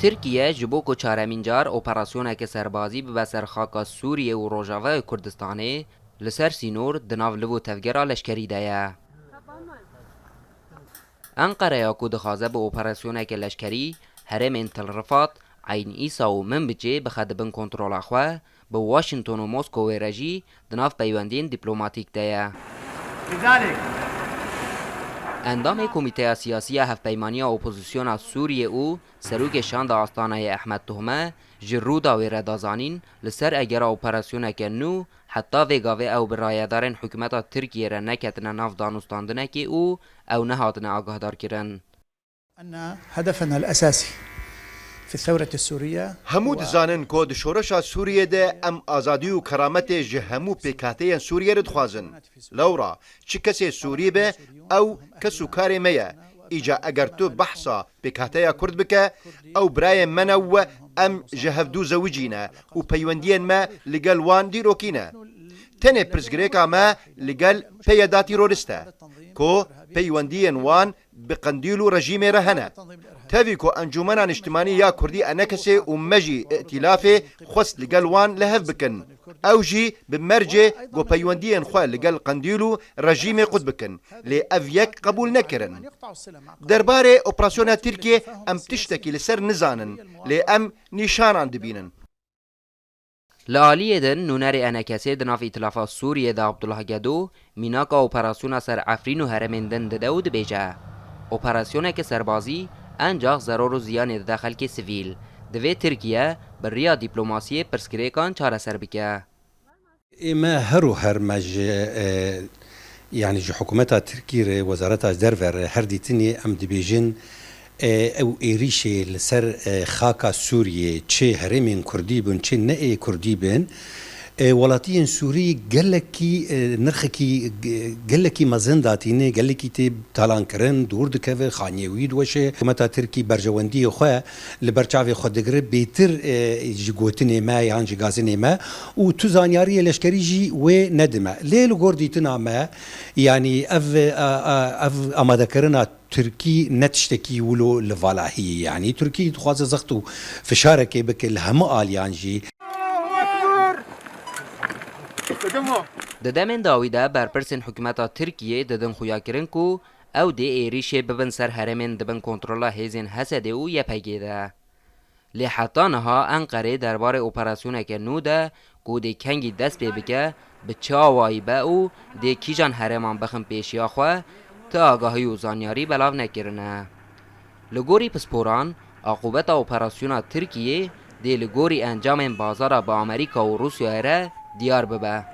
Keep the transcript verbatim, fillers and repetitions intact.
Tirkiye ji bo ku çaremîn car operasyoneke serbazî bibe ser xaka Sûriyê û Rojavayê Kurdistanê, li ser sînor di nav liv û tevgera leşkerî de ye. Enqereya ku dixwaze bi operasyoneke leşkerî herêmên Til Rifat, Eyn Îsa û Minbicê bixe di bin kontrola xwe, bi Washington û Moskowê re jî di nav peywendiyên dîplomatîk de ye. Endamê Komîteya Siyasî ya Hevpeymaniya Opozisyona Sûriyê û Serokê Şanda Astanayê Ehmed Tuhme ji Rûdawê re da zanîn, li ser egera operasyoneke nû heta vê gavê ew bi rayedarên hikûmeta Tirkiyê re neketine nav danûstandinekê û ew nehatine agahdarkirin. أن هدفنا الأساسي في الثورة السورية Hemû dizanin ku di şoreşa Sûriyê de em azadî û kerametê ji hemû pêkhateyên Sûriyê re dixwazin. Lewra çi kesê Sûrî be, ew kes û karê me ye. Îca eger tu behsa pêkhateya Kurd bike, ew birayên me ne û em ji hevdû zewicî ne û peywendiyên me li gel wan dîrokî ne. Tenê pirsgirêka me li gel P Y D tîrorîst e, ku peywendiyên wan bi Qendîl û rejîmê re hene. Tevî ku Encûmena Niştimanî ya Kurdî, ENKSê, û me jî îtîlafê xwest li gel wan li hev bikin. Ew jî bi mercê ku peywendiyên xwe li gel Qendîl û rejîmê qut bikin. Lê ev yek qebûl nekirin. Derbarê operasyona Tirkiyê em tiştekî li ser nizanin, lê em nîşanan dibînin. Li aliyê din, nûnerê ENKSê di nav Îtilafa Sûriyê de Abdullah Gedo mînaka operasyona ser Efrîn û herêmên din dide û dibêje, operasyoneke serbazî encax zeror û ziyanê dide xelkê sivîl. Divê Tirkiye bi riya dîplomasiyê pirsgirêkan çareser bike. Ê me her û her me ji e, yanî ji hikûmeta Tirkî re, Wezareta Derve re her dîtinê em dibêjin, e, ew êrîşê li ser e, xaka Sûriyê, çi herêmên Kurdî bin, çi ne ê Kurdî bin, e, welatiyên Sûrî gelekî e, nirxekî ge- gelekî mezin datîne, gelekî tê talankirin, dûr dikeve, xaniyê wî diweşe. Hikûmeta Tirkî berjewendiyê xwe li ber çavê xwe digire, bêtir e, ji gotinê me yan ji gazinê me û tu zanyariyê leşkerî jî wê nedime. Lê li gor dîtina me, yanî ev, e, e, ev amadekirina Tirkî ne tiştekî wilo li vala heye. Yanî Tirkî dixwaze zext û fişarekê bike li hemû aliyan jî. Di demên dawî de berpirsên hikûmeta Tirkiyê didin xuyakirin ku ew dê êrîşê bibin ser herêmên di bin kontrola hêzên H S D û Y P G de. Lê heta niha Enqerê derbarê operasyoneke nû de ku dê kengî dest pê bike, bi çi awayî be û dê kîjan herêman bixin pêşiya xwe, ti agahî û zanyarî belav nekirine. Li gorî pisporan, aqûbeta operasyona Tirkiyê dê li gorî encamên bazara bi Amerîka û Rûsyayê re diyar bibe.